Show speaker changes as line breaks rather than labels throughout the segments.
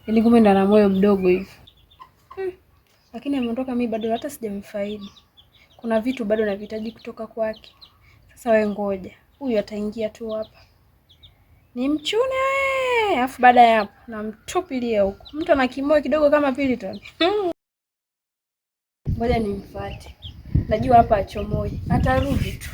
Yaani kumbe ndo ana moyo mdogo hivi. Lakini ameondoka, mimi bado hata sijamfaidi. Kuna vitu bado navihitaji kutoka kwake. Sasa wewe ngoja, huyu ataingia tu hapa nimchune, alafu baada ya hapo namtupilia huko. Mtu ana kimoyo kidogo kama Piliton. Ngoja nimfuate, najua hapa achomoi, atarudi tu.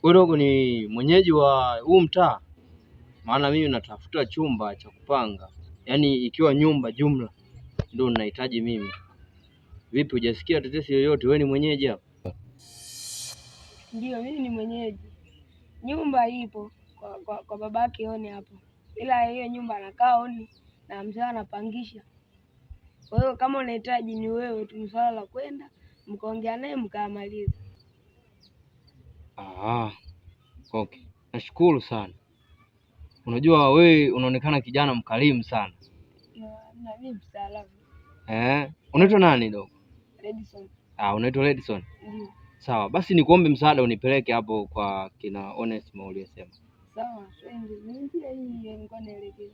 Wewe dogo ni mwenyeji wa huu mtaa? Maana mimi natafuta chumba cha kupanga, yaani ikiwa nyumba jumla ndio ninahitaji mimi. Vipi, hujasikia tetesi yoyote? Wewe ni mwenyeji hapa?
Ndio, mimi ni mwenyeji. Nyumba ipo kwa babake Oni hapo, ila hiyo nyumba anakaa Oni na mzee anapangisha. Kwa hiyo kama unahitaji ni wewe tu, swala la kwenda mkaongea naye mkamaliza.
Ah, okay. Nashukuru sana. Unajua wewe unaonekana kijana mkarimu sana.
Na mimi mstaarabu.
Eh, unaitwa nani dogo?
Redison.
Ah, unaitwa Redison?
Ndio.
Sawa, basi nikuombe msaada unipeleke hapo kwa kina Onesmo uliyesema.
Sawa, twende. Ni njia hii nilikuwa naelekea.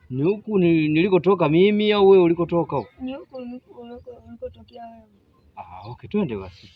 Ni huku nilikotoka mimi au wewe ulikotoka huko?
Ni huku ulikotokea wewe.
Ah, okay, twende basi.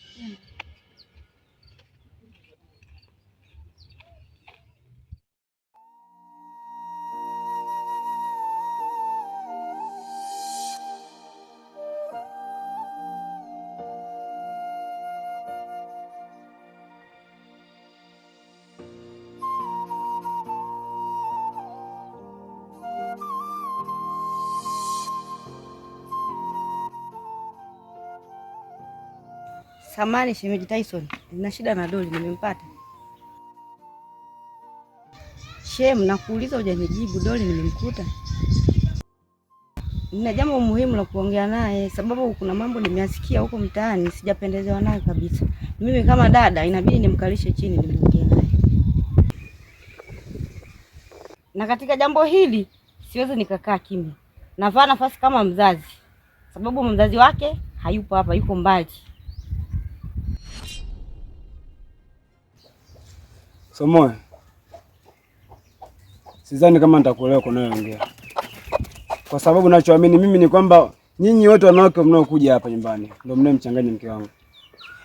Samani shemeji Tyson, nina shida na Doli, nimempata. Shem, nakuuliza hujanijibu. Doli nimemkuta. Nina jambo muhimu la kuongea naye, sababu kuna mambo nimeyasikia huko mtaani, sijapendezewa nayo kabisa. Mimi kama dada inabidi nimkalishe chini niongee naye, na katika jambo hili siwezi nikakaa kimya. Navaa nafasi kama mzazi, sababu mzazi wake hayupo hapa, yuko mbali.
Somoe, sidhani kama nitakuelewa kunayoongea, kwa sababu nachoamini mimi ni kwamba nyinyi wote wanawake mnaokuja hapa nyumbani ndio mnayemchanganya mke wangu.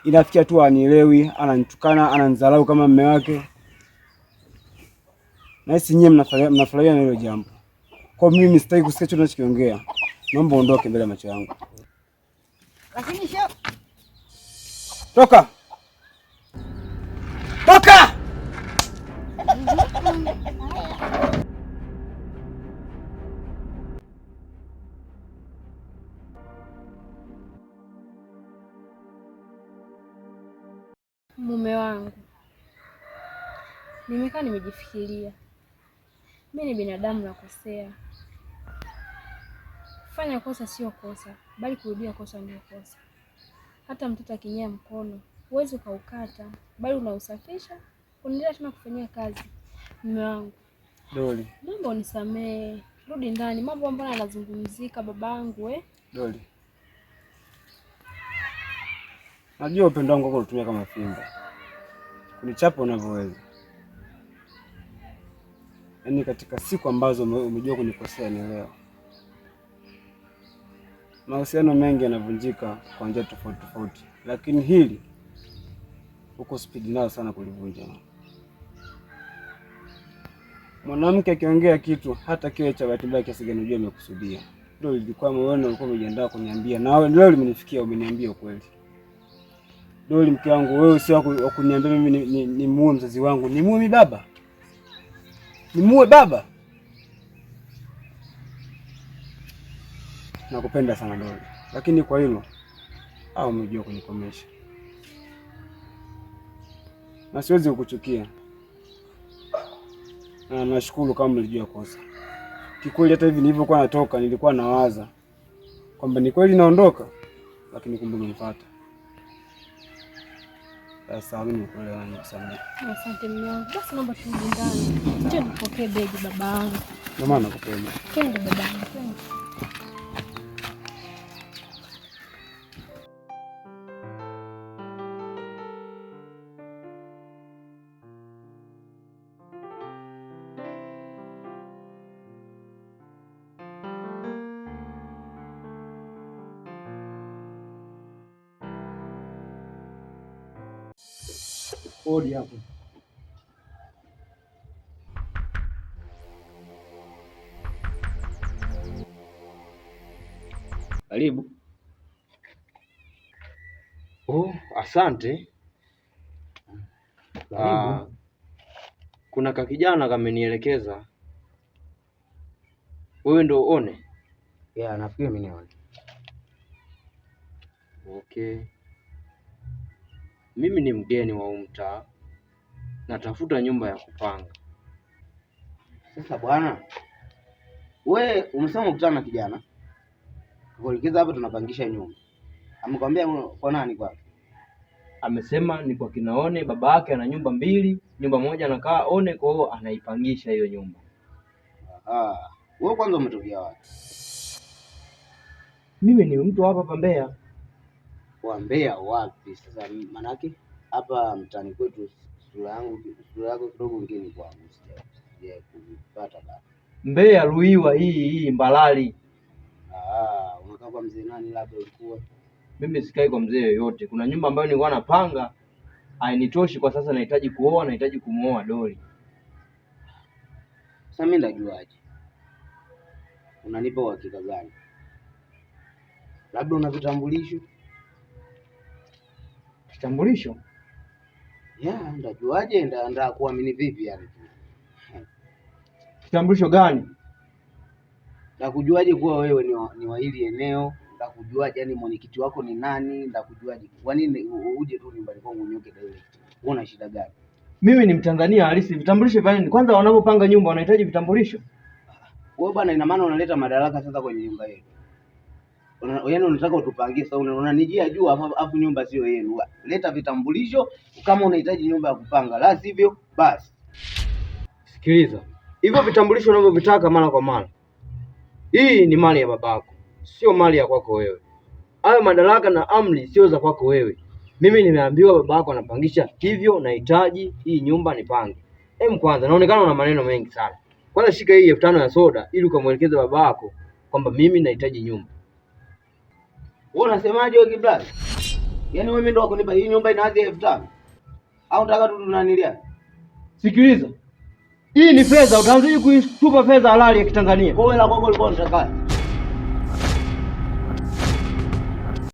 Inafikia tu anielewi, ananitukana, ananidharau kama mume wake, na hisi nyinyi mnafurahia na hilo jambo. Kwa mimi sitaki kusikia chochote unachokiongea. Naomba uondoke mbele ya macho yangu.
Lakini
toka toka!
Mume wangu, nimekaa nimejifikiria, mi ni binadamu, nakosea. Kufanya kosa sio kosa, bali kurudia kosa ndio kosa. Hata mtoto akinyea mkono huwezi ukaukata, bali unausafisha, unaendelea tena kufanyia kazi. Mume wangu
Doli,
naomba unisamehe, rudi ndani, mambo mbona yanazungumzika babangu eh?
Doli, najua upendo wangu wako unatumia kama fimbo kunichapa unavyoweza. Yaani katika siku ambazo umejua kunikosea ni leo. Mahusiano mengi yanavunjika kwa njia tofauti tofauti, lakini hili uko spidi nayo sana kulivunja. Mwanamke akiongea kitu hata kiwe cha bahati mbaya kiasi gani, ujue amekusudia. Ndio lilikuwa moyoni, ulikuwa umejiandaa kuniambia, na leo limenifikia, umeniambia ukweli. Doli, mke wangu, wewe sio wa kuniambia mimi nimuue mzazi wangu. Nimuue mimi baba? Nimuue baba? Nakupenda sana Doli, lakini kwa hilo au umejua kunikomesha, na siwezi kukuchukia, na nashukuru kama mlijua kosa. Kikweli hata hivi nilivyokuwa natoka nilikuwa nawaza kwamba ni kweli naondoka, lakini kumbe umenifuata. Sasa mimi nikuelewa, nikusamehe.
Asante mume wangu. Basi naomba turudi ndani. Njoo nipokee begi baba yangu.
Ndio maana nakupenda.
Twende baba yangu, twende.
Kodi hapo. Karibu. Oh, asante. Ah, kuna kakijana kamenielekeza wewe ndo one.
Yeah, nafikiri mimi nione.
Okay. Mimi ni mgeni wa huu mtaa, natafuta nyumba ya kupanga.
Sasa bwana, we umesema ukutana na kijana kuelekeza hapa, tunapangisha nyumba. Amekwambia kwa nani kwake?
Amesema ni kwa kinaone, baba yake ana nyumba mbili, nyumba moja anakaa One, kwa hiyo anaipangisha hiyo nyumba.
Aha. Wewe kwanza umetokea wapi?
Mimi ni mtu hapa hapa Mbeya.
Wa Mbeya wapi? Sasa manake hapa mtaani kwetu sura yangu sura yako kidogo ngeni kwangu, sija kupata bado.
Mbeya Ruiwa hii hii Mbalali.
Ah, unakaa kwa mzee nani labda ulikuwa?
Mimi sikai kwa mzee yoyote. Kuna nyumba ambayo nilikuwa napanga hainitoshi kwa sasa, nahitaji kuoa, nahitaji kumuoa Doli.
Sasa mimi ndajuaje? Unanipa uhakika gani? Labda una vitambulisho?
Kitambulisho?
Ya, ndajuaje? Nda kuamini vipi yani?
Kitambulisho gani?
Ndakujuaje kuwa wewe ni wa hili eneo? Ndakujuaje yani mwenyekiti wako ni nani? Ndakujuaje? Kwa nini uje tu nyumbani kwangu unyoke direct? Una shida gani?
Mimi ni Mtanzania halisi. Vitambulisho vya nini? Kwanza wanapopanga nyumba wanahitaji vitambulisho.
Wewe bwana, ina maana unaleta madaraka sasa kwenye nyumba yetu. Yaani unataka utupangie sasa, unanijia juu afu nyumba sio yenu. Leta vitambulisho kama unahitaji nyumba ya kupanga, la sivyo basi.
Sikiliza, hivyo vitambulisho unavyovitaka mara kwa mara, hii ni mali ya babako, sio mali ya kwako wewe. Hayo madaraka na amri sio za kwako wewe. Mimi nimeambiwa babako anapangisha, hivyo nahitaji hii nyumba nipange. Hem, kwanza naonekana una maneno mengi sana. Kwanza shika hii 5,000 ya soda ili ukamwelekeze babako kwamba mimi nahitaji nyumba.
Wewe unasemaje wewe kibrother? Yaani wewe mimi ndo wakunipa hii nyumba inaanza 5,000? Au unataka tu tunanilia?
Sikiliza, hii ni fedha, utaanzaje kuitupa fedha halali ya Kitanzania?
Wewe la kwako ulikuwa unataka.